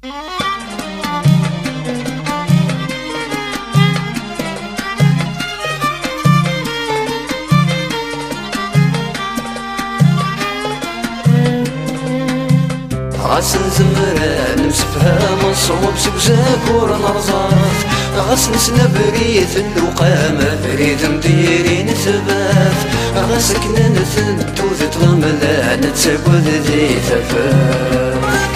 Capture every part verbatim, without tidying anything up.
Ɣas nezmer ad nemsefham ṣṣwab seg uzakur n rẓaf, ɣas nesna abrid n lewqam, abrid n diri n tbat, ɣas akken ad nten tudert lamla nettagad di tafat.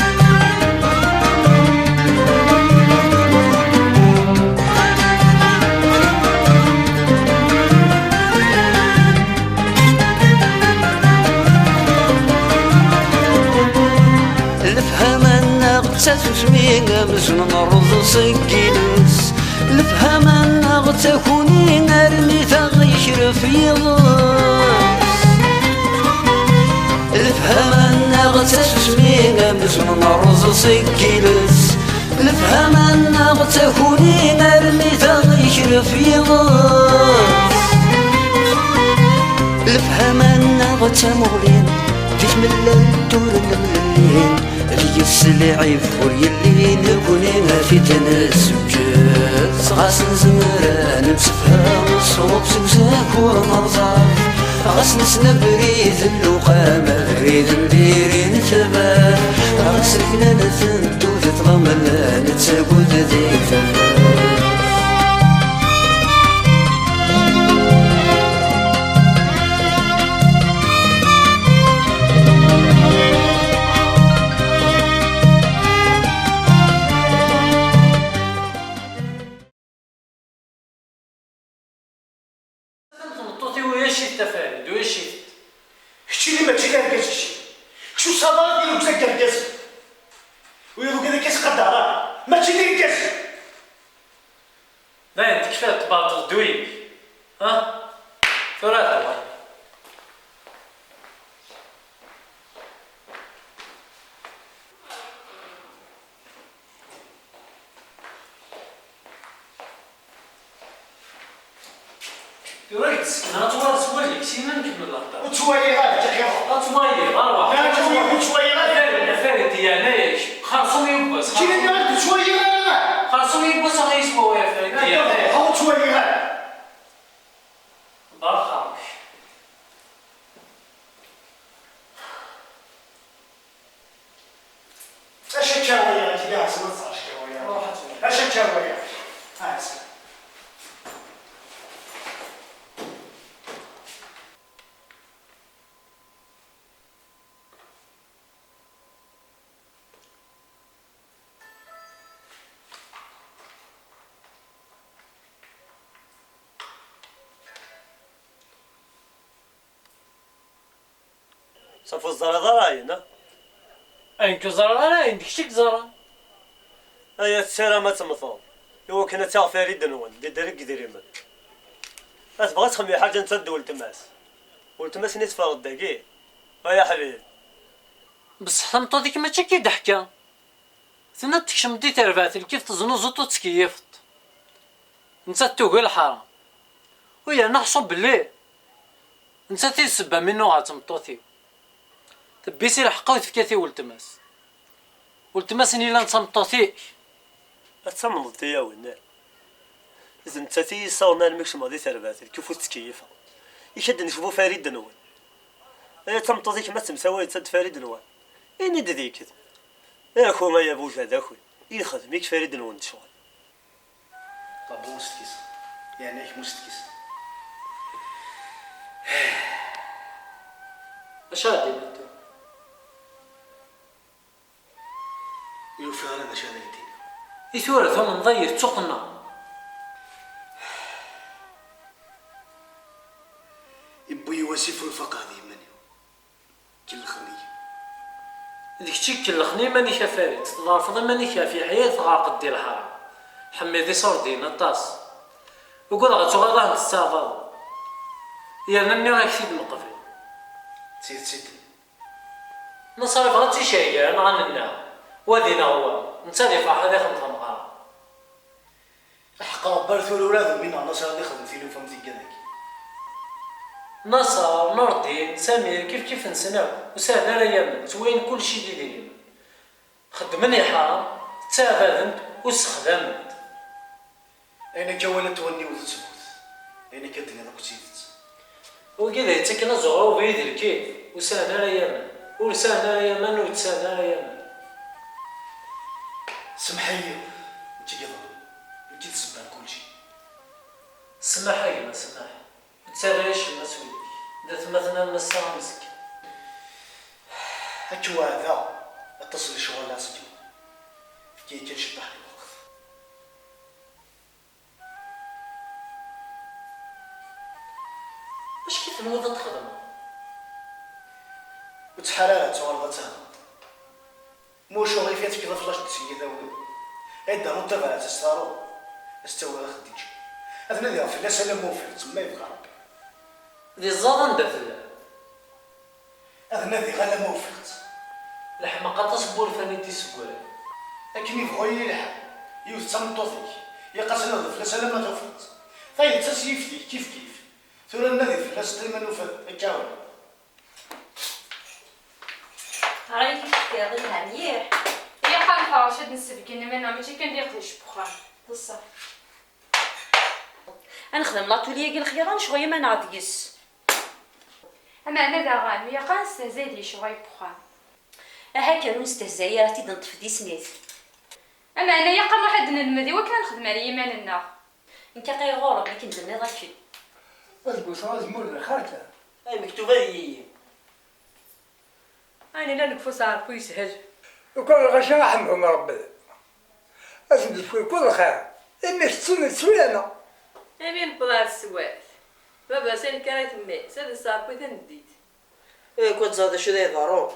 Lefhama-nneɣ d tasusmi amzun nerreẓ seg yiles. Lefhama-nneɣ d takuni armi taɣ yekref yiḍes. Lefhama-nneɣ d tasusmi amzun nerreẓ seg yiles. Lefhama-nneɣ d takuni armi taɣ yekref yiḍes. Lefhama-nneɣ d tamuɣli di tmellalt ur nemlellin, deg-s lɛib ur yelli, nekni ad t-id-nessukkes. Ɣas nezmer ad nemsefham ṣṣwab seg uzakur n rẓaf, ɣas nesna abrid n lewqam, abrid n diri n tbat, ɣas akken ad nten tudert lamla nettagad di tafat. Tameṭṭut-iw uyac-it a Farid, uyac-it. Keččini mačči d argaz, keččini. Kečč ur tesɛiḍ ara tilugt deg yergazen. Wiyaḍ ugad akka ttqadar ara. Mačči d argaz. Dayen tekfa tbaṭel dduyik. Ha? Tura ad ṛuḥ. Tura i d-sekneɣ, ad twaliḍ s wallen-ik, syin ad nkemmel lehder. Ur ttwaliɣ ara, ǧǧiɣ iḍ. Ad twaliḍ, arwaḥ. La, ur ttwaliɣ, ur ttwaliɣ ara. Afari, afari, di leɛnaya-k, xerṣum yiwwas. Kini nniɣ-ak ur ttwaliɣ ara. Xerṣum yiwwas, a ɣ-yeswa waya, afari, di leɛnaya-k. Ur ttwaliɣ ara. Barxaq. Acu akka waya? Tili ɛessen ad tẓer acu akka waya. Ruḥ ad tili. Acu akka waya? Ɛessen. Safi ur teẓriḍ ara ayen, a? Ayen ur ẓriɣ ara, ayen d kečč i yeẓran. Ay, tessaram ad temmteḍ, i wakken ad taɣ Farid-nwen, d idri deg idrimen. A tebɣa ad txemmem i ḥaǧa netta d weltma-s. Weltma-s-nni teffeɣ-d dagi. Ay aḥbib. Beṣṣeḥ tameṭṭut-ik mačči akka i d-teḥka. Tenna-d tekcem-d di terbaɛt lkif teznuzuḍ ur tettkeyyifeḍ. Nettat tugi lḥaṛa. U yerna ḥṣu belli nettat i d ssebba mi nuɣ ɣer tmeṭṭut-iw. Tebbi si lḥeqq-a u tefka-t i weltma-s. Weltma-s-nni yellan d tameṭṭut-ik. Ad tamneḍ tiyawen. D nettat i yi-yessawḍen armi kecmeɣ di terbaɛt lkif ur ttkeyyifeɣ. Ikad-d necbu Farid-nwen. Ay tameṭṭut-ik ma temsawayeḍ d Farid-nwen. Ini-d d iked. Aku ay abujad aku, yexdem-ik Farid-nwen d ccɣel. Ṭabu mustkis. Yeɛni-k mustkis. Acu ara d-iniɣ tura? Ur yufiɣ ara d acu ara k-d-iniɣ. I tura tumneḍ-iyi d tuqqna? Iwwi-yi wasif ur faqeɣ d yiman-iw. Kellxen-iyi. D kečč i ikellxen iman-ik a Farid, tḍerfeḍ iman-ik ɣef Yeḥya, tɣerqeḍ di lḥaṛa. Ḥmiḍ iṣurdiyen aṭas. Ugadeɣ ad tuɣaleḍ ad ten-testeɛbaḍeḍ. Yerna nniɣ-ak-t-id meqbel. D tidet i d-tenniḍ. Naṣer yebɣa ad tt-iceyyer, neɣ ad nenna, wa dinna wa, netta ad ifreḥ ad ixdem tamɣara. Aḥeqq Ṛebbi ar tura ur ad umineɣ Naṣer ad ixdem tilufa am tigga dagi. Naṣer, Nurdin, Samir, kif kif-nsen akk, ur sehlen ara yamen, ttwayen kullec i d idrimen. Xeddmen i lḥaṛa, Ttaɛbaden-t, ur ssexdamen-t. Ayen akka wala-t wallen-iw d ttbut, ayen akka d-tenniḍ akk d tidet. Wigi d ay yettaken azuɣer i ubrid lkif, ur sɛin ara yaman, ur sɛin ara yaman, ur tt-sɛin ara yaman. Semmeḥ-iyi, nekk i yeḍlem, nekk i d ssebba n kulci. Semmeḥ a gma, semmeḥ. Ur ttarra acemma s wul-ik. D atmaten am ass-a am uzekka. Ad k-weɛdeɣ aṭas n lecɣal ara s-d-yewwen. Efk-iyi kan ciṭṭaḥ n lweqt. Acu i tenwiḍ ad txedmeḍ? Ur ttḥar ara ad tuɣaleḍ ad thedreḍ. Mucu ɣif ad tekkeḍ aflac d seg idawen. Ay d-aruḍ tabrat ad s-taruḍ, ad s-tawiḍ a Xeddiǧa. Ad nadiɣ fell-as alamma ufiɣ-tt, ma yebɣa Rebbi. D iẓẓad anda tella. Ad nadiɣ alamma ufiɣ-tt. Leḥmeq aṭas n wurfan i d-iseggra. Akken ibɣu yili lḥal, yiwet d tameṭṭut-ik, ilaq ad tnadiḍ fell-as alamma tufiḍ-tt. Tayeḍ d tasyift-ik, kif kif. Tura nadi fell-as, qqim ad nufa-t, ad k-ɛawneɣ. Ɣer-i kif tekkiḍ, yelha mliḥ. Ilaq ad nḥerrec ad d-nessebgen iman-nneɣ, mačči kan d iqdic n wexxam. D ṣṣeḥ. Ad nexdem latulya-agi lxir, ad necɣel iman-nneɣ deg-s. Ameɛna daɣen, ur ilaq ara ad nestehzay di lecɣal n wexxam. Aha kan, ur nestehzay ara, ad t-id-neṭṭef di snat. Ameɛna ilaq ad nruḥ ad d-nelmed i wakken ad nexdem ar yiman-nneɣ. Nekk aql-i ɣur-m, akken d-tenniḍ akken. Aseggas-a azemmur d lxerta. Ay mektub ad yiyi. Ayen yellan deg ufus n Ṛebbi yeshel. Lukan lɣaci aḥemmum Ṛebbi, ad sen-d-tefk kul lxir, imi tettun d swiɛna. Imi newweḍ ɣer teswiɛt, baba-s ad yekker i temmi-s, ad iseɛfu tameddit. Yak ad tẓer d acu i d iḍerrun.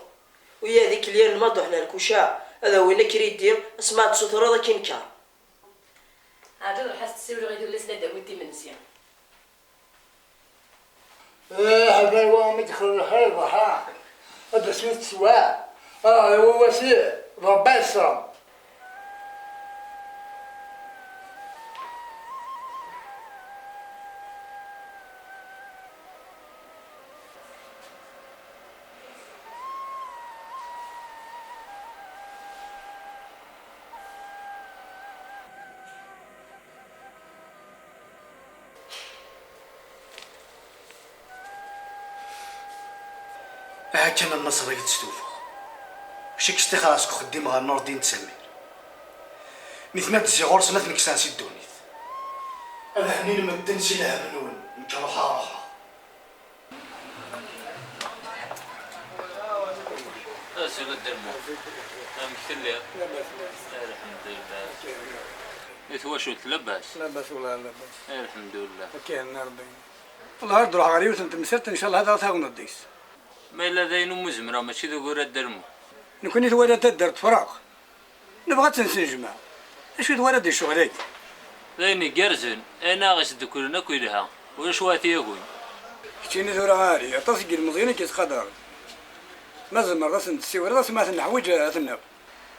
Wiyaḍ ikelyan n Maduḥ n Lkuca, ad awin akridi, asmi ad d-tessutreḍ ad k-inker. Ɛǧu, ruḥ ad s-tessiwleḍ i tullas ad d-awint imensi. Eh, ḥbay wa mi dxel lxir ḍḥa. Ad d-asmi teswa. Ah, wa wasi, d Ṛebbi yessem. Aha kan a Nnaṣer, ad k-d-stufuɣ. Kečč ad k-stixreɣ seg uxeddim ɣer Nurdin d Samir. Nitni ad d-zziɣ ɣur-sen, ad ten-kkseɣ si ddunit. Ad hnin medden si lhem-nwen, nekk ruḥeɣ, ruḥeɣ. Azul a Dda Lmut. Amek telliḍ? Labas, labas. Lḥemdullah. Akken. Di twacult labas? Labas, wellah labas. Lḥemdullah. Akken, Rebbi. Wellah ad d-ruḥeɣ ɣer yiwet n temsirt, ncallah ad aɣ-taɣeḍ deg-s. Ma yella d ayen umi zemreɣ, mačči d ugur a Dda Lmut. Nekkni twala taddart tefreɣ. Nebɣa ad tt-nesnejmeɛ. D acu i twalaḍ di ccɣel-agi? D ayen igerrzen, ayen ara ɣ-isduklen akk yelha, ulac wa ad t-yagun. Keččini tura a Ɛli, aṭas n yilmeẓyen i k-yettqadaren. Ma tzemreḍ ad sen-tessiwleḍ asmi ad ten-neḥwiǧ ad ten-naf.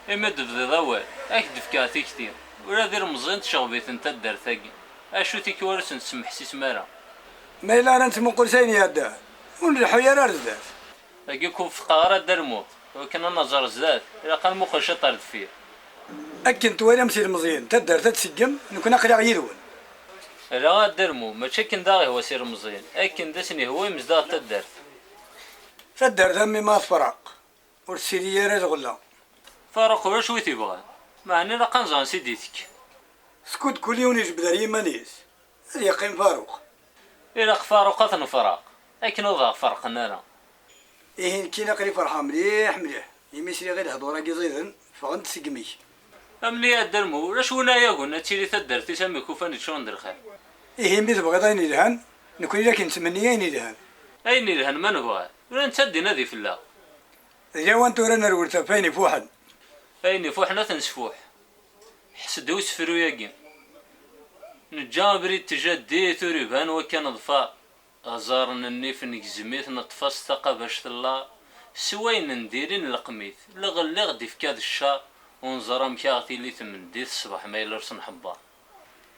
Imi d-tebdiḍ awal, ad k-d-fkeɣ tikti. Ula d ilmeẓyen tecɣeb-iten taddart-agi. Acu tikwal ur sen-tesmeḥsisem ara. Ma yella ara nettmuqul s ayen iɛeddan, ur nleḥḥu ara ar zdat. Dagi ur k-weffqeɣ ara a Dda Lmut. Iwakken ad naẓer zdat, ilaq ad nmuqel ciṭ ar deffir. Akken twalam s ilmeẓyen taddart ad tseggem, nekkni aql-aɣ yid-wen. Ala a Dda Lmut, mačči akken d aɣ-ihwa s ilmeẓyen, akken d asen-ihwa i mezdaɣ n taddart. Taddart a mmi ma tefreq, ur tessili ara i tɣella. Faruq ulac wi t-ibɣan, meɛna ilaq ad nẓer ansi d-itekk. Skud kul yiwen ijebbed ar yiman-is, ad yeqqim Faruq. Ilaq Faruq ad t-nefreq, akken ur ɣ-ferqen ara. Ihi nekkini aql-i ferḥeɣ mliḥ mliḥ, imi sliɣ i lehdur-agi ẓiden, ffɣen-d seg imi-k. Amni a Dda Lmut, ulac win ara yagen ad tili taddart-is am ikufan yeččuren d lxir. Ihi mi tebɣiḍ ayen yelhan, nekkni la k-nettmenni ayen yelhan. Ayen yelhan ma nebɣa, ula netta ad d-inadi fell-aɣ. D lawan tura ad nerwel ɣef wayen ifuḥen. Ayen ifuḥen ad t-nesfuḥ. Ḥess-d i usefru-agi. Neǧǧa abrid n tjaddit ur iban wakka neḍfer. Aẓar n nnif negzem-it, neṭṭef-as taqabact tellaɣ. S wayen n diri nleqqem-it. Lɣelli ɣ-d-ifka d ccer, ur neẓri amek ara ɣ-tili tmendit ṣṣbeḥ ma yella ur s-nḥebber.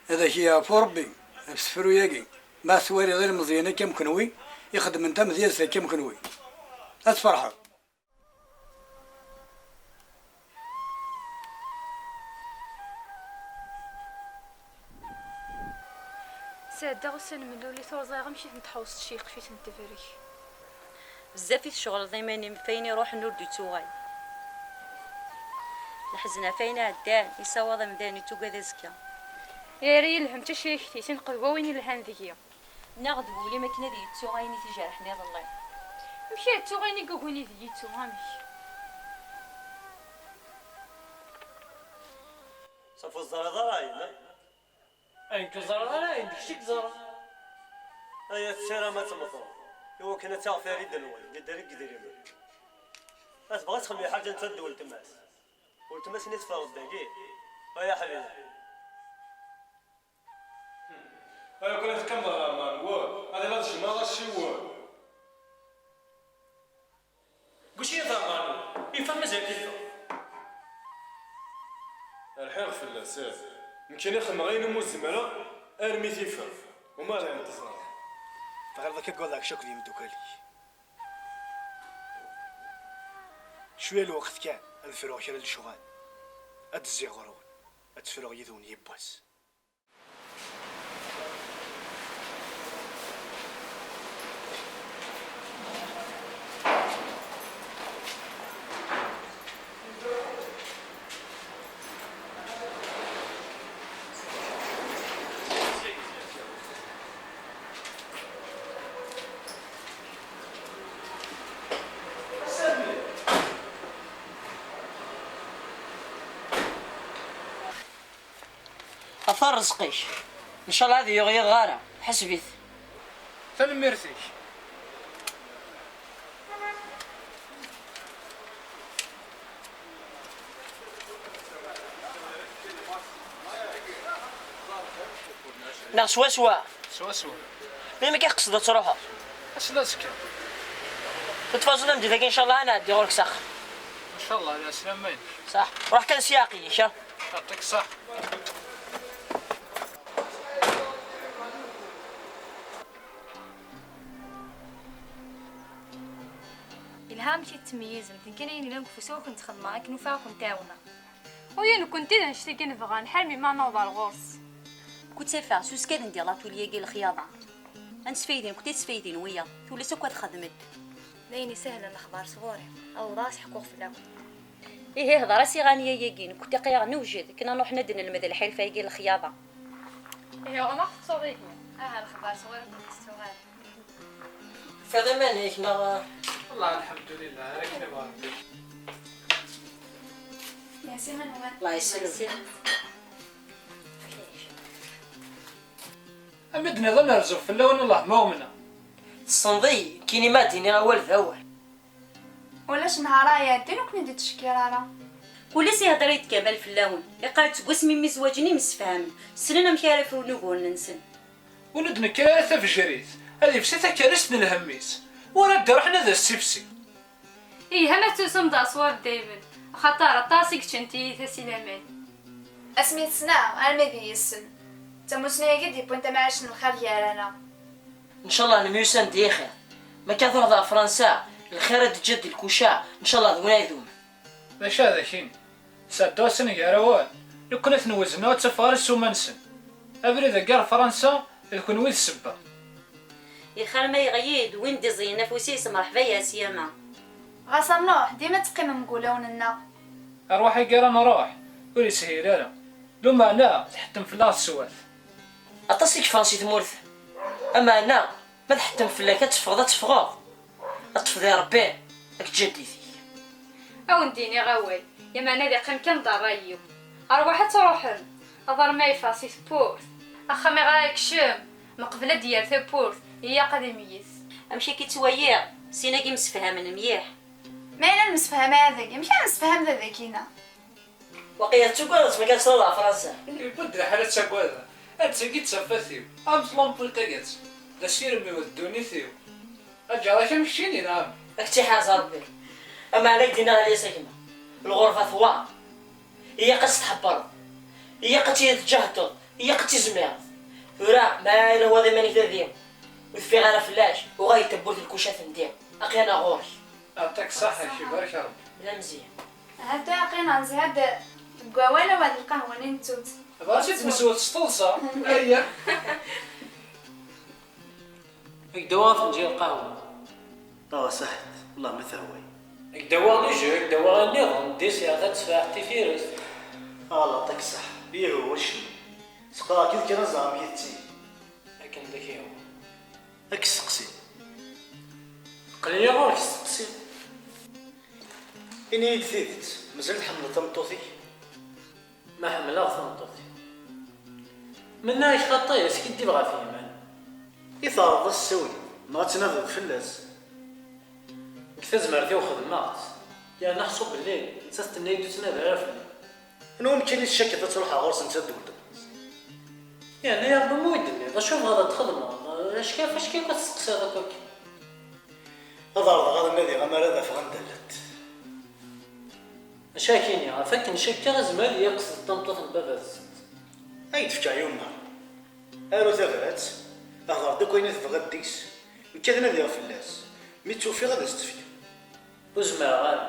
Ad ak-yeɛfu Rebbi ɣef usefru-agi, ma twaliḍ ilmeẓyen akka am kenwi, ixeddmen tamedyazt akka am kenwi. Ad tferḥeḍ. Sɛeddaɣ ussan mluli, ur ẓriɣ amek i tent-tḥewṣeḍ, cceyqef-itent tebrek. Bezzaf i tceɣleḍ iman-im ɣef wayen iruḥen ur d-ittuɣal. Leḥzen ɣef wayen iɛeddan, yessawaḍ amdan i tugad azekka. Yerra yelhem d tacriktit, i neqdwa win ilhan deg-i. Neɣ d wul-im akken ad yettu ayen i t-ijerḥen iḍelli. Amek ara ttuɣ ayen i yugin i d-yettu, amek? Safi ur teẓriḍ ara ayen, a? Ayen ur teẓriḍ ara, ayen d kečč i yeẓran. Aya tessaram ad temmteḍ, i wakken ad taɣ Farid Lway, d dderg idrimen. Ma tebɣa ad txemmem lḥaǧa netta d weltma-s. Weltma-s-nni teffeɣ-d dagi. Ay aḥbib. Ay, ur ken-tefkamt ara aman, wah, ad ila tejmaɛt assiwel. Guci d aman, yeffeɣ mazal yeffeɣ. Rḥiɣ fell-as, eh. Nekkini xedmeɣ ayen umi zemreɣ armi t-iffeɣ. Uma d ayen teẓra. Tɣileḍ akka ggadeɣ kečč akked imeddukal-ik? Cwiya lweqt kan, ad fruɣ kra n lecɣal. Ad d-zziɣ ɣur-wen. Ad tt-fruɣ yid-wen yiwwas. Ɣef rrezq-ik. Ncallah ad yuɣ yiḍ ɣara. Ḥseb-it. Tanemmirt-ik. Neɣ swaswa. Swaswa. Melmi akka tqesdeḍ ad truḥeḍ? Ass n azekka. Ur tfazeḍ am dagi, ncallah ad nɛeddi ɣur-k s axxam. Ncallah, ɛeslama-inek. Saḥ. Ruḥ kan s yiɛqil-ik, ha? Yeɛṭik ṣṣeḥḥa. Yelha amek i tettmeyyizemt, nekkini ayen yellan deg ufus-iw ad kent-xedmeɣ akken ufiɣ ad kent-ɛawneɣ. Uya nekkenti d annect-agi nebɣa, lḥal mi ma newweḍ ar ɣur-s. Kuttafeɣ s uskad n di latulya-agi lexyaḍa. Ad nesfaydi nekkenti, ad sfaydin wiyaḍ, tullas akk ad xedment. D ayen isehlen lexbar sɣur-i, awḍeɣ ad s-ḥkuɣ fell-awen. Ihi hḍer-as i Ɣani ayagi, nekkenti aql-aɣ newjed akken ad nruḥ ad d-nelmed lḥirfa-agi lexyaḍa. Ihi ɣur-neɣ teṭṭuḍ ihi. Aha lexbar sɣur-i ur kent-tettuɣ ara. Tufiḍ iman-ik neɣ? Wellah lḥemdulillah, ar akken ibɣa Rebbi. Yeɛsi Menwan. Allah yesselmek. Am i d-nniḍen rzuɣ fell-awen, Allah ma umneɣ. Tessneḍ-iyi, nekkini ma d-iniɣ awal d awal. Ulac nnhar ara iɛeddin ur ken-id-ittcekkir ara. Ulac ihedder-iyi-d Kamal fell-awen. Iqqar-d seg wasmi mmi zwaǧen i msefhamen, ssnen amek ara frun uguren-nsen. Ur d-nekker ara tafejrit, ad ifsi takerrist n lhemm-is, wara d-iruḥen ad as-tifsi. Ih, ama tettusum-d aṣwab daymen, axaṭer aṭas i yeččan tiyita si laman. Asmi t-ssneɣ, armi d iyi-yessen. D tamussni-agi d-yewwin tamɛict n lxir gar-aneɣ. Ncallah nemyussan-d i xir. Ma akka truḥeḍ ɣer Fransa, lxir ad d-teǧǧeḍ di lkuca, ncallah d win ay idumen. D acu ad ak-iniɣ? Sɛeddaɣ ussan gar-awen, nekkni ad ten-wezneɣ ad ttafeɣ ara ssuma-nsen. Abrid-agi ar Fransa, d kenwi i d ssebba. Ixir ma yeɣli-d, win d-iẓẓiyen afus-is, mreḥba yas yama. Ɣas ad nruḥ, dima ad teqqimem deg wulawen-nneɣ. Rrwaḥ-agi ara nruḥ, ur yeshil ara. Lumeɛna, tḥettem fell-aɣ teswat. Aṭas i yeffɣen si tmurt. Ameɛna, ma tḥettem fell-ak, ad teffɣeḍ, ad teffɣeḍ. Ad tefḍi Rebbi, ak ǧaddit-ik. Ad wen-d-iniɣ awal, lameɛna ad iqqim kan d ṛṛay-iw. Rrwaḥ ad truḥem, aḍar ma yeffeɣ si tewwurt, axxam iɣer ara yekcem, meqbel ad d-yerr tawwurt, ilaq ad imeyyez. Amek akka i ttwaliɣ, sin-agi msefhamen mliḥ. Ma yella nemsefham ara dagi, amek ara nemsefham da dagi-na? Waqila tettagadeḍ ma kan tesleḍ ɣer Fransa. Yewwi-d lḥal ad ttagadeɣ. Ad tagi d tafat-iw, am tlampult-agi-tt. D asirem-iw, d ddunit-iw. Aǧar-ak am keččini, neɣ amek? Ad k-tt-iḥrez Rebbi. Ameɛna i k-d-yenna Ɛli Asakma, lɣerba tewɛer. Ilaq ad tt-tḥebbreḍ. Ilaq ad tt-id-tǧehdeḍ. Ilaq ad tt-izmireḍ. Tura, ma yella waḍ iman-ik dadi, ur teffiɣ ara fell-ak, uɣal-d tawwurt n lkuca tendi. Aql-aneɣ ɣur-k. Yeɛṭik ṣṣeḥḥa, ibarek Rebbi. D ameẓyan. Ahat tura aql-aneɣ nezha-d deg wawal, awal d lqahwa-nni nettu-tt. Bɣiɣ ad tt-id-neswet s teḍsa. Aya. Deg dawa afenǧi lqahwa. Ah, saḥet, Allah ma tehway. Deg dawa les jeux, deg dawa ayen nniḍen, ddiseɣ, tateffaḥt, tifirest. Ah, la ṭik saḥ. Ihi, wacemma. Seqraɣ-k-id kan ad ẓreɣ amek i tettili. Akken d ak-yehwa. Ad k-steqsiɣ. Aql-iyi ɣur-k, steqsi. Ini-yi-d tidet, mazal tḥemmleḍ tameṭṭut-ik? Ma ḥemmleɣ tameṭṭut-iw. Mennaɣ-ak xaṭi, askiddib ɣef yiman. I teɛreḍ ad s-tawyeḍ, neɣ ad tnadeḍ fell-as? Deg tazmert-iw xedmeɣ-tt, yerna ḥṣu belli nettat tenna-yi-d ur ttnadi ara fell-i. Anwa amek kan i tcakkeḍ ad truḥeḍ ɣur-s netta d weltma-s? Yeɛni a Ṛebbi, ma ur yi-d-tenniḍ, acu tebɣiḍ ad txedmeḍ? Acku ɣef wacku akk ad testeqsiḍ akk akka? Ad ɛerḍeɣ ad nadiɣ amar ad afeɣ anda llant. Acu ara k-iniɣ, ɣef akken cakkeɣ azmer ad iyi-iqsed tameṭṭut n baba-tsent. Ad yi-d-tefk aɛyun, neɣ? Aru tabrat, hder-d akk ayen i tebɣiḍ deg-s, nekk ad nadiɣ fell-as, mi tt-ufiɣ ad as-tt-fkeɣ. Ur zmireɣ ara.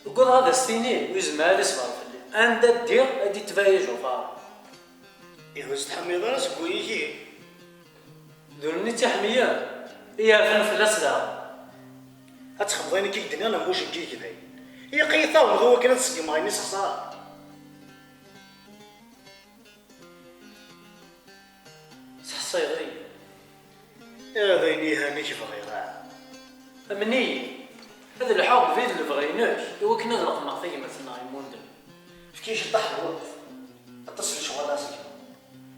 Ugadeɣ ad as-tini ur yezmir ad iṣber fell-i. Anda ddiɣ ad d-itbeɛ Jufar. Ihi ur s-tḥemmileḍ ara seg wayagi? D ul-nni i tt-iḥemmlen, i yerfan fell-as daɣen. Ad txedmeḍ ayen akka i k-d-nniɣ neɣ mujeggi gdayen? Ilaq ad yi-tawneḍ i wakken ad ṣeggmeɣ ayen i sexṣareɣ. Teḥṣiḍ-iyi. Ih, d ayen yelhan i k-bɣiɣ, ah. Amen-iyi, ad lḥuɣ deg lebɣi-inek i wakken ad leqmeɣ tagmat-nneɣ yemmundren. Efk-iyi ciṭṭaḥ n lweqt. Aṭas n lecɣal ara s-geɣ.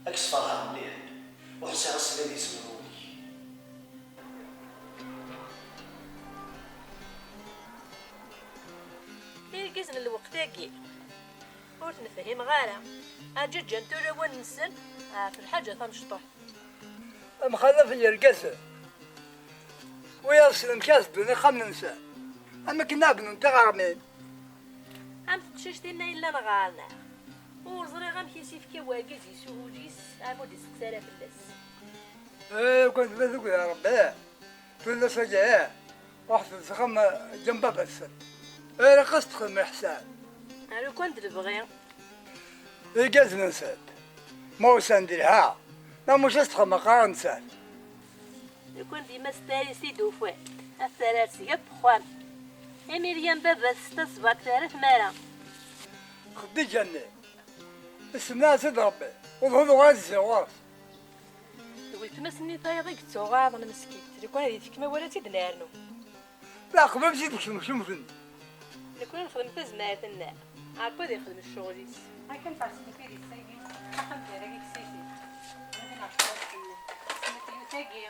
Ad k-sferḥeɣ mliḥ. Ur ḥṣiɣ ass-nni ad yezmer wul-ik. Irgazen n lweqt-agi, ur ten-fhimeɣ ara. Aǧaǧǧan turawen-nsen ɣef lḥaǧa tamecṭuḥt. Amxalaf n yergazen, wiyaḍ ssnen kan ad ddun ixxamen-nsen, am akken ad bnun tiɣermin. Am teqcict-inna yellan ɣer-neɣ. Ur ẓriɣ amek i s-ifka wergaz isuɣul-is, am ur d-isteqsi ara fell-as. Eh, ukan tella tuggdi n Rebbi, tullas-agi, eh, ruḥet s axxam, eh, n baba-tsen. Eh, ilaq ad s-texdem leḥsab. Ar ukan d lebɣi. Irgazen-nsent, ma usan-d ilha, ma muc ad s-texdem aqrar-nsent. Lukan d yemma-s n Taris i d-ufan, ad terr ar seg uxxam. Imi d yan baba-s tasebbaḍt terra tmara. Xeddiǧa-nni, isemma-as-d Rebbi, ur d-uɣal ad zziɣ ɣur-s. D weltma-s-nni tayeḍ i yettuɣaḍen meskint, lukan ad yi-tefk ma wala ad tt-id-nernu. Leɛqel ad tt-id-tekcem cemten. Nekni nexdem tazmert-nneɣ, Ṛebbi ad ixdem ccɣel-is. Akken tersemt idis-agi, axxam gar-agi deg Sidi. Nadi neɣ ccɣel-nni. Smetyut-agi,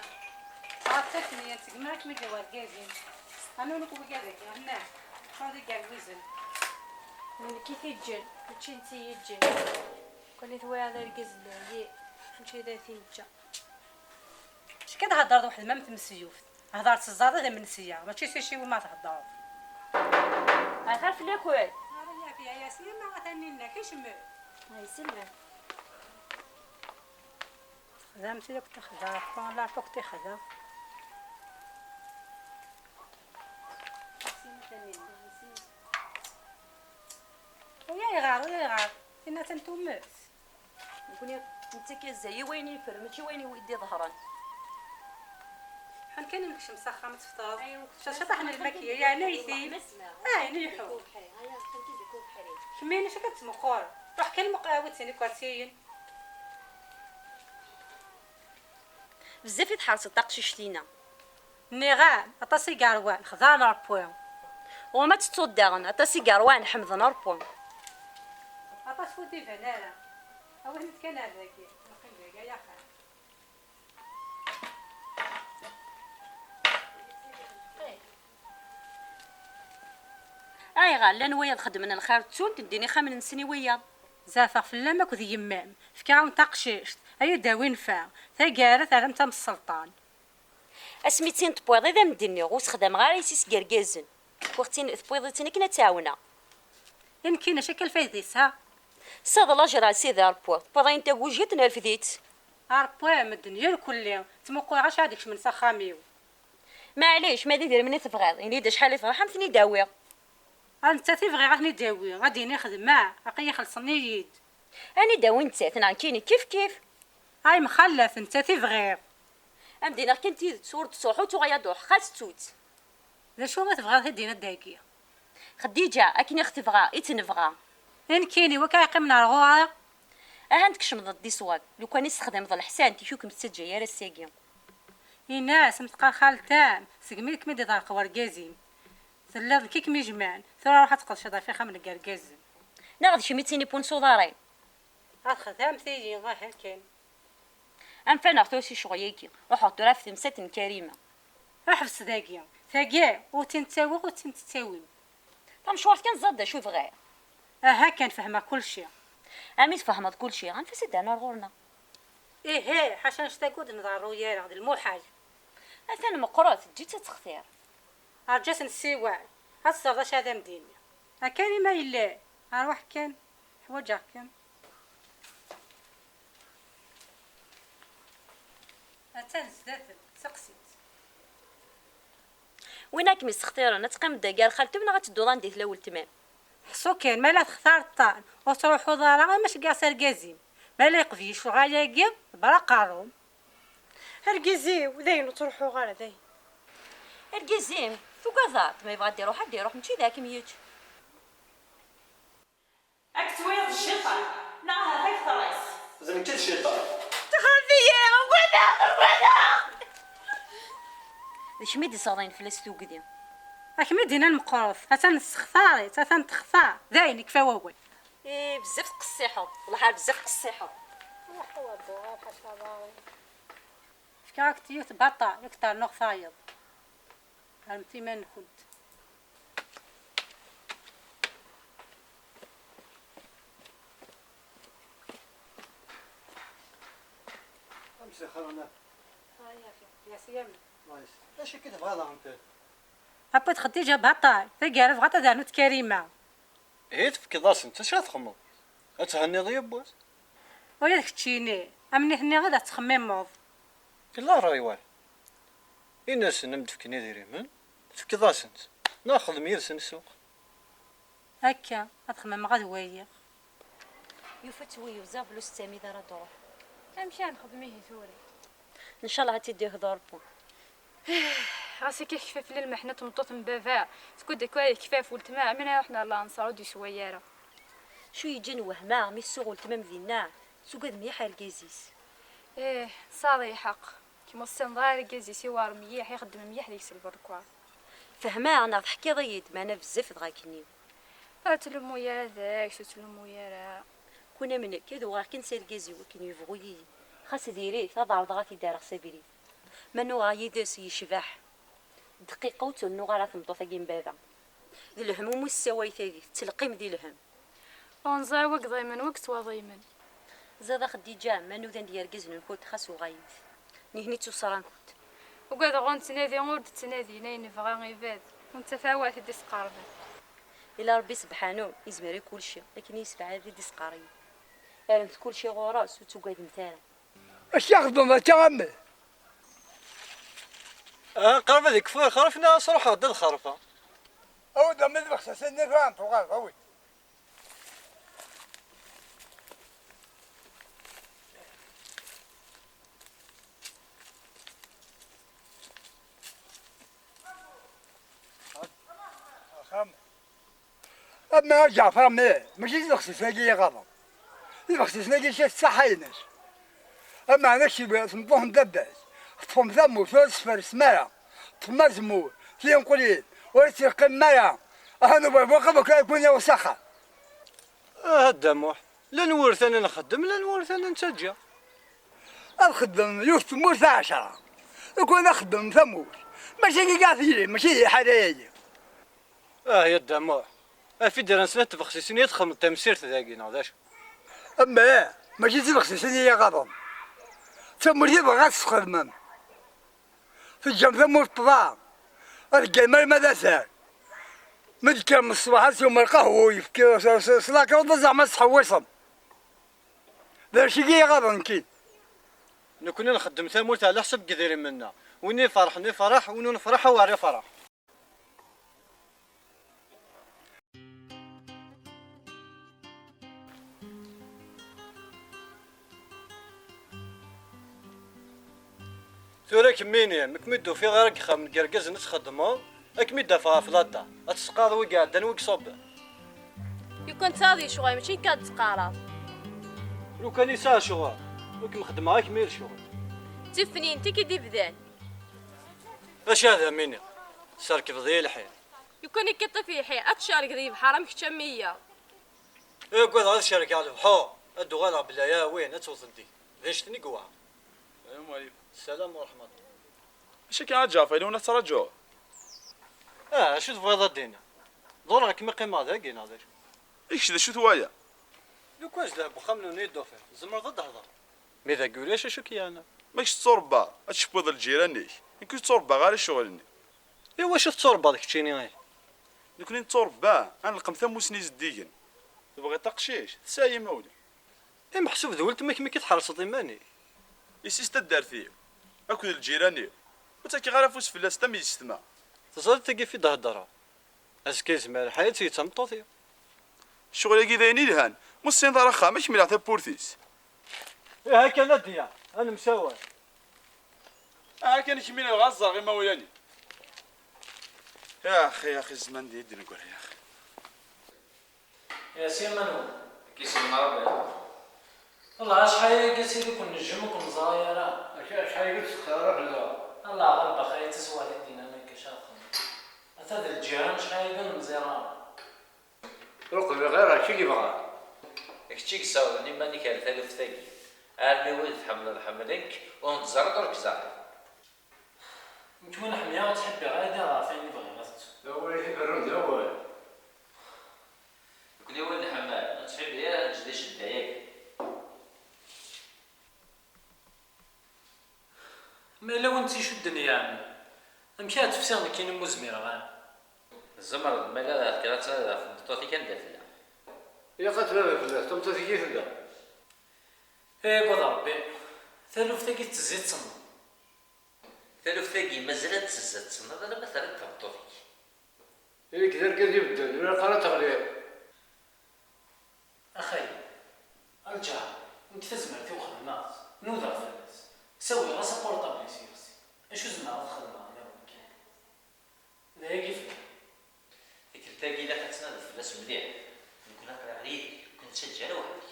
tesɛa d takenyan, segmi akken i d-yerwa rgazin. Anu nekk wigad-agi, nneɣ, qqaren d igerwizen. D nekk i t-iǧǧen, mačči netta i yi-iǧǧen. Kan i twayeḍ argaz n lɛali, amek i d at-ineǧǧa. Acu kan thedreḍ weḥd-m am tmesyuft. Hder s ẓẓerb d amensi-a, mačči s iciwi ma theddreḍ. Axir fell-akent. Ara yeɛfi a Yasin, ma atan inna kecmet. Ay sellem. Texdam ti akk tixda, la akk tixda. Ay ayɣer, ay ayɣer? Tinna atan tummet. Nekni nettak azal i wayen i neffer, mačči i wayen i d-iḍehren. Ḥun kan ad nekcem s axxam ad tefṭeḍ. Ciṭ ciṭ aḥna lmakya, yeɛni ayt-im. Ah, yeɛni lḥu. Kemmini acu akka tettmeqqur? Ruḥ kan muqel awi-d sin ikersiyen. Bezzaf i tḥerseḍ taqcict-ina. Nniɣ-am, aṭas i yeṛwan, xedɛen Ṛebbi. Ɣur-m ad tettuḍ daɣen, aṭas i yeṛwan, ḥemden Ṛebbi. Aṭas ur d-iban ara. Awit-d kan ar dagi, neqqim dagi ay axir. Ayɣer llan wiyaḍ xeddmen lxir ttun-t, ddin ixxamen-nsen i wiyaḍ? Zɛfeɣ fell-am akked yemma-m, fkiɣ-awen taqcict, ay ad d-awin fa, taggara terram-tt am sselṭan. Asmi d tin tewwiḍ i d am-d-nniɣ, ur sexdameɣ ara yessi-s n yergazen. Wwiɣ-tt-in, tewwiḍ-itt-in akken ad tt-ɛawneɣ. I nekkini acu akka lfayda yesɛa? Saḍ lajra a sidi Ṛebbi, tewwiḍ ayen tagujit nerfed-itt. A Ṛebbi, medden irkelli, ttmuquleɣ acu ad ikecmen s axxam-iw. Maɛlic, ma d idrimen i tebɣiḍ, ini-d acḥal i tebɣiḍ, ad am-ten-id-awiɣ. A nettat i bɣiɣ ad ten-id-awiɣ, ad d-yini xedmeɣ, aql-i xellṣen-iyi-d. Anida win nettat, neɣ nekkini kif kif. Ay mxalaf, nettat i bɣiɣ. Am d-iniɣ kan tidet, ur d-ttruḥu, tuɣal ad d-truḥ, xas ttu-tt. D acu i tebɣiḍ i d-tiniḍ dagi? Xdiǧa, akken i ɣ-tebɣa, i tt-nebɣa. I nekkini, wakka yeqqimen ar ɣur-i? Ahan tkecmeḍ-d di ṣṣwab, lukan i tessexdameḍ leḥsan, tikuk ur m-tettaǧǧa ara ass-agi. Ini-as, am teqqar xaltam, segmi i kem-id-iḍerq wergaz-im. Telliḍ nekk i kem-ijemɛen, tura ruḥ ad tqedceḍ ɣef ixxamen n yergazen. Neɣ d kemm i d tin iwwin s uḍar-im? Ad xedɛemt-iyi, aha kan. Anef-aneɣ tura si ccɣel-agi. Ruḥeɣ tura ɣef temsalt n Karima. Ḥbes dagi. Tagi, ur tt-in-ttawiɣ, ur tt-in-tettawim. Tamecwart kan, ẓer d acu bɣiɣ. Aha kan, fehmeɣ kulci. Ami tfehmeḍ kulci, anef-as ad d-ternu ar ɣur-neɣ. Ihi, ḥaca annect-agi ur d-nḍerru ara, d lmuḥal. Atan meqqret, eǧǧ-itt ad textir. Rǧu ad s-nessiwel, ad teẓreḍ acu ara m-d-tini. A Karima yellan, arwaḥ kan, ḥwaǧeɣ-kem. Attan zdat-m, seqsi-tt. Win ara kem-yessextiren, ad teqqimeḍ dagi ar xalti-m neɣ ad tedduḍ anda i tella weltma-m? Ḥṣu kan, ma la textareḍ-ten, ur ttruḥuḍ ara, ama ceggeɛ s argaz-im. Ma la yeqbel ccɣel-agi, ḍebber aqerru-m. Argaz-iw, dayen ur ttruḥuɣ ara, dayen. Argaz-im, tugadeḍ-t, ma yebɣa ad d-iruḥ, ad d-iruḥ, mačči d akem yečč. Ad k-twayeḍ d cciṭan, neɣ ahat akteṛ-is. D nekk i d cciṭan? Texreb-iyi, ugadeɣ, ugadeɣ! D kemm i d-isseɣḍayen fell-as tugdi. Ad kem-id-inan meqqret, atan tessextar-itt, atan textar. Dayen, ikfa wawal. Ih, bezzaf tqessiḥeḍ, wellah ar bezzaf tqessiḥeḍ. Ruḥ, ur d-uɣal ḥaca ḍari. Fkiɣ-ak-d yiwet baṭa, yak ternuɣ tayeḍ. Rremt iman-nkent. Amsixer-nni. Ay, afi. Yes, yam. Nice. Acu akka tebɣa daɣen ta? Après txeddiǧ abaṭal, taggara bɣat ad rnunt Karima. Ihi tefkiḍ-asent, acu ara txedmeḍ? Ad thenniḍ yewwas? Ula d keččini, am nitni i d ad txemmimeḍ. Yella ṛṛay waḥed. Ini-asen am d-fken idrimen, tefkiḍ-asent, neɣ xdem yid-sen ssuq. Akka, ad xemmemeɣ ad waliɣ. Yufa-tt wiyyu, ziɣ belus d tamida ara d-ruḥ. Amek ara nexdem ihi tura? Ncallah ad tt-id-ihdu Rebbi. Ɣas akka tekfa fell-i lmeḥna n tmeṭṭut n baba, tgud akka yekfa ɣef weltma, amin ara ruḥen ɣer Lanṣer ur d-yeswa ara. Cu yeǧǧan wehma mi tsuɣ weltma-m dinna, tugad mliḥ argaz-is. Ih, tesɛiḍ lḥeqq. Kemm ur tessineḍ ara argaz-is iwar mliḥ, ixeddem mliḥ deg-s lberkwa. Fehmeɣ neɣ teḥkiḍ-iyi-d, meɛna bezzaf dɣa akken-iw. Ur tlummu ara deg-s, ur tlummu ara. Kun am nekk, ad uɣeɣ kan s argaz-iw akken yebɣu yili. Xas diri-t, ad ɛerḍeɣ ad t-id-rreɣ s abrid. Ma nuɣeɣ yid-s yecbeḥ. Dqiqa ur tt-nuɣ ara tmeṭṭut-agi n baba. D lehmum ur tessaway tadit, telqim di lhemm. Ur neẓri wa yeḍimen, wa yettwaḍimen. Ẓiḍ a Xeddiǧa, ma nudan-d yergazen-nkent, xas uɣayit. Nihni d tuṣṣra-nkent. Ugadeɣ ur nettnadi, ur d-ttnadin, ayen nebɣa ibad. Ur nettaf awal i d-isqerben. Ila Rebbi sebḥanu, izmer i kulci, akken i yessebɛad i d-isqerrib. Rremt kulci ɣur-s, ur tugademt ara. Acu i xedmeḍ akka a mmi? Ah, qrib ad yekfu lexrif, neɣ ad s-ruḥeɣ-d ad xerfeɣ. Awi-d a mmi lbexsas-nni tura n tuɣal, awi-d. Axxam. Ama a Ǧeɛfer, a mmi, mačči d lexsis-agi i ɣaḍen. D lexsis-agi s ṣṣaḥa-ines. Ameɛna kečč tmeṭṭut n baba-s, teṭṭfem tamurt, ur tesfersem ara. Teṭṭfem azemmur, tineqlin, ur tettleqqimem ara. Aha nuba baqi baqi ad kun-yaweḍ s axxam. Ah, a Dda Muḥ, llan wurtan ad nxeddem, llan wurtan ad nettaǧǧa. Ad xeddmen yiwet tmurt a ɛecra. Lukan ad xeddmen tamurt. Mačči deg At Yiri, mačči di ḥala-agi. Ah, ya Dda Muḥ. Af-id ara nesla tbexsisin i txedmeḍ tamsirt dagi, neɣ d acu? Ama, mačči d tibexsisin i yi-ɣaḍen. D tamurt i bɣiɣ ad tt-txedmem. Teǧǧam tamurt ṭṭḍa. Ad teggam arma d asar. Mi d-tekkrem ṣṣbeḥ, ad teswem lqahwa, yefk s, s, s la corde, zeɛma tettḥewwisem. D acu i yi-ɣaḍen nekkini. Nekkni nxeddem tamurt ɛla ḥsab n yedrimen-nneɣ. Win iferḥen ifreḥ, win ur nefreḥ awer ifreḥ. Tura kemmini, mi kem-id-ufiɣ ara deg ixxamen n yergazen ad txeddmeḍ, ad kem-id-afeɣ ɣef laṭa. Ad tesqaḍ wi iɛeddan wi iṣubben. Lukan tesɛiḍ lecɣal, mačči nekk ad d-teqqareḍ. Lukan yesɛa lecɣal, ur kem-xeddmeɣ akmi lecɣal. D tifnin, tik i d-ibdan. Acu ad am-iniɣ? Serkbeḍ-iyi lḥir. Lukan akka ṭṭif lḥir, ad tcergeḍ lebḥer am kečč am wiyaḍ. Ur ugadeɣ ad cergeɣ lebḥer, ad d-uɣaleɣ bla aɛwin, ad tewteḍ deg. D anect-nni i yewɛer. Salam aleykum. Salam wa rahmatullah. Acu akka a Ǧaɛfar, ilun ad traǧuḍ? Ah, acu tebɣiḍ ad d-iniɣ? Ḍurreɣ-kem i qqimeɣ dagi, neɣ d acu? I kečč d acu-t waya? Lukan zedheɣ deg uxxam-nwen i d-tufiḍ, tzemreḍ ad d-thedreḍ. Mi dagi ulac acu k-yeɛnan. Ma kečč tetturebbaḍ, ad tcewwiḍ lǧiran-ik. Nekk ur tturebbaɣ ara ccɣel-nni. I wacu tetturebbaḍ keččini ihi? Nekni netturebba, ad nleqqem tamusni zeddigen. Tebɣiḍ taqcict? Tesɛa imawlan. I meḥsub d weltma-k mi k-tḥerseḍ iman-ik? Yessi-s taddart-iw akked lǧiran-iw. Ur ttakiɣ ara afus fell-as am yessetma. Teẓriḍ tagi fi d-heddreɣ. Azekka yezmer lḥal ad tili d tameṭṭut-iw. Ccɣel-agi d ayen ilhan. Ma ur tessineḍ ara axxam, ad k-mleɣ tawwurt-is. Ihi kan a Dya, ad nemsawal. Aha kan kemmini, dɣa ad ẓreɣ imawlan-im. Axi, axi, zzman d-yedden deg waya, axi. Ya si Manu. Ad k-isellem Ṛebbi. Wellah acḥal aya a Sidi ur ken-nejjem, ur ken-neẓra ara. Acḥal aya ur d-teqqar ara fell-aɣ. Allah ɣaleb, axi d taswiɛt i d-yennan akka, caxen. Ata d lǧiran, acḥal aya ur nemẓir ara. Ur qbileɣ ara kečč i yebɣan. D kečč i yessawḍen iman-ik ar taluft-agi. Armi wid tḥemmleḍ ḥemmlen-k, ur neẓri ur k-ẓrin. Nekk win ḥemmleɣ ur ttḥibbiɣ ara ad aɣeɣ ayen i bɣiɣ ad t-ttuɣ. D awal i t-iberrun d awal. Nekni win nḥemmel, ur nettḥibbi ara ad neǧǧ di ccedda-yagi. Ma yella win tt-icudden yeɛni, amek ara tt-fsiɣ nekkini ur zmireɣ ara? Tzemreḍ, ma yella ad ak-fkeɣ ad tnadiḍ ɣef tmeṭṭut-ik anda tella. Ilaq ad tnadiḍ fell-as, tameṭṭut-ik i tella. Ay agad Ṛebbi, taluft-agi tettezzi tettenneḍ. Taluft-agi mazal ad tettezzi tettenneḍ alamma terra-d tmeṭṭut-ik. Ili-k d argaz ibedden, ur ilaq ara ad teɣliḍ. Axayi, a lǧar, nekk tazmert-iw xedmeɣ-tt, nudaɣ fell-as, sawiɣ-as apurṭabl-is yers-it. Acu zemreɣ ad xedmeɣ lawan kan? D ayagi fell-am. Tikkelt-agi ilaq ad tnadiḍ fell-as mliḥ. Nekkni aql-aɣ yid-k, ur k-nettaǧǧa ara weḥd-k.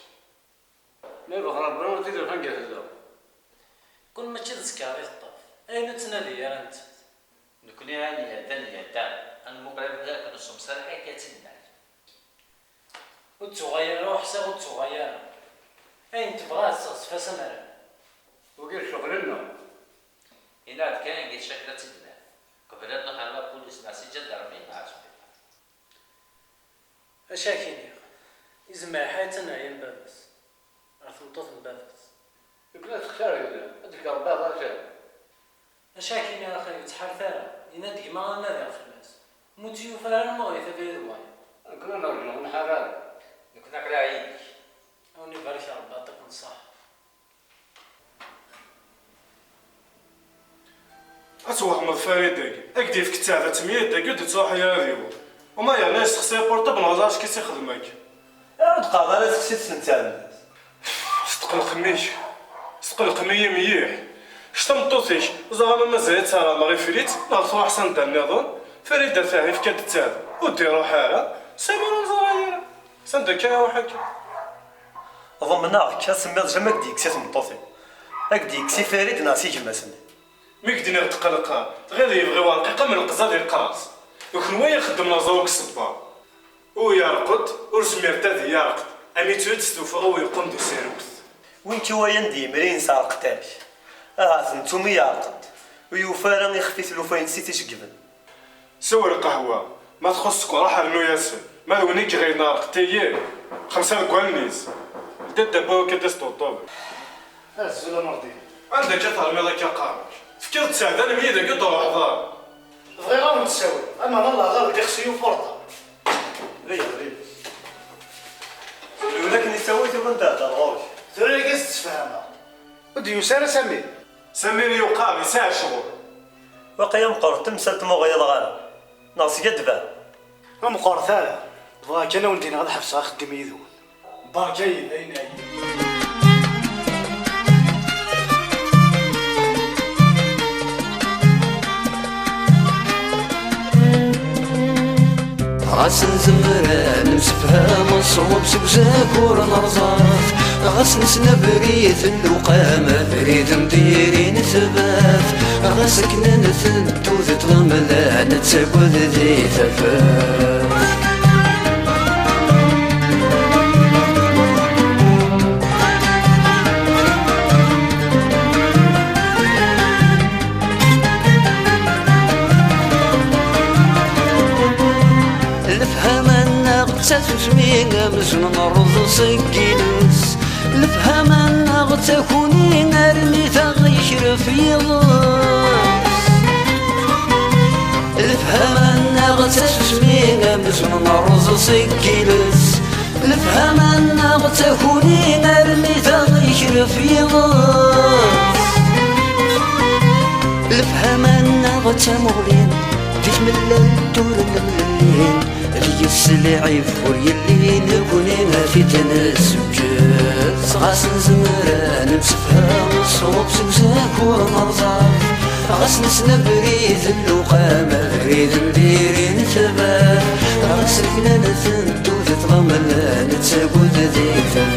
Ma yebɣa Ṛebbi, ur tt-id-ufan deg tella. Kun mačči d zzker i teṭṭef, ayen ur ttnadi ara nettat. Nekkni ayen iɛeddan iɛeddan, ad nmuqel armi d akken ur semsal ara akka ad tt-id-nali. Ur d-tuɣal ara, ur ḥṣiɣ ur d-tuɣal ara. Ayen tebɣa ad tesseɣzef-as amrar. Wagi d ccɣel-nneɣ. Ini-aɣ-d kan anga tcakla ad tt-id-naf. Qbel ad nruḥ ar la police neɣ s iǧadarmi neɣ ar sbiṭar. Acu ad k-iniɣ? Izmer lḥal ad tenɛi am baba-s ɣer tmeṭṭut n baba-s. Nekkni ad textar gma, ad d-fkeɣ Rebbi aɛḍa kan. Acu ad k-iniɣ a xayi, ur ttḥaret ara. Yenna-d gma ad nadiɣ fell-as. Ma ur tt-yufi ara, ad nmuɣ di tabrid n wayeḍ. Nekkni ad nerǧu, ur nḥar ara. Nekkni aql-aɣ yid-k. A wen-ibarek Rebbi, yeɛṭiken ṣṣeḥḥa. Ad twehmeḍ Farid-agi, ad k-d-yefk ttaɛda ttemya dagi ur d-yettruḥu ara ad iwet. Uma yerna yessexsi apurṭabl neɣ ẓer acu i s-ixdem akka. Ayɣer ur d-qqareḍ ara sexsit-tent armas? Steqlqem-ik, steqlqem-iyi mliḥ. Kečč tameṭṭut-ik, ẓer ama mazal-itt ara meɣ ifrit neɣ truḥ s anda nniḍen. Farida teɛya, yefka-d ttaɛda, ur d-iruḥ ara. Sami ur neẓri ara s anda akka iruḥ akka. Ḍemneɣ-k, asemmiḍ jama ad k-d-yekkes i tmeṭṭut-iw. Ad k-d-yekkes i Farid neɣ s gma-s-nni. Mi k-d-nniɣ tqelqeɣ, tɣileḍ yebɣi werqiq am lqeẓ ad iqqers. D kenwi ay ixeddmen aẓaw deg ṣṣebba. Ur yerqed, ur zmirent ad yerqed, am ittud s tuffɣa u yeqqum d userwet. Win k-iwalan d yimriyen s rreqt-ak. Ahat nettum i yerqed, ur yufi ara ixef i tlufa-ines i t-iceggben. Sew lqahwa, ma txuṣ sskeṛ, ḥernu-yasen. Ma d win i iɣilen rreqt-agi, xemsa deg wallen-is. Ldi ddabba-w akka d-as-tuṭṭuben. Azul a Merdin. Anda akka termiḍ akka aqerruc? Tefkiḍ-d sseɛd almi d-agi ur d-truḥeḍ ara. Bɣiɣ ad wen-d-ssawleɣ, ameɣlal ɣer dixsi upurṭa. Deg, deg. Ula akken i ssawit, ula ad d-hedreɣ ɣur-k. Tura-agi ad s-d-sfehmeɣ. Ur d-yusi ara Samir? Samir yuqer, yesɛa ccɣel. Waqila meqqret temsalt ma ur ɣileɣ ara. Neɣ skaddbeɣ? Ur meqqret ara. Bɣiɣ kan ad wen-d-iniɣ ad ḥebseɣ axeddim yid-wen. Berka-yi, d ayen ɛyiɣ. Ɣas nezmer ad nemsefham ṣṣwab seg uzakur n rẓaf, ɣas nessen abrid n lewqam, abrid n diri n tbat, ɣas akken ad ntentu di ṭṭlamla nettagad di tafat. Lefhama-nneɣ d tasusmi amzun nerreẓ seg yiles. Lefhama-nneɣ d takuni armi taɣ-yekref yiḍes. Lefhama-nneɣ d tasusmi amzun nerreẓ seg yiles. Lefhama-nneɣ d takuni armi taɣ-yekref yiḍes. Lefhama-nneɣ d tamuɣli di tmellalt ur nemlelli, deg-s lɛib ur yelli, nekni ad t-id-nesseǧǧed. Ɣas nezmer ad nemsefham ṣṣwab seg uzakur n rẓaf, ɣas nessen abrid n lewqam, abrid n diri n tbat, ɣas akken ad ntentu di ṭṭlamla nettagad di tafat.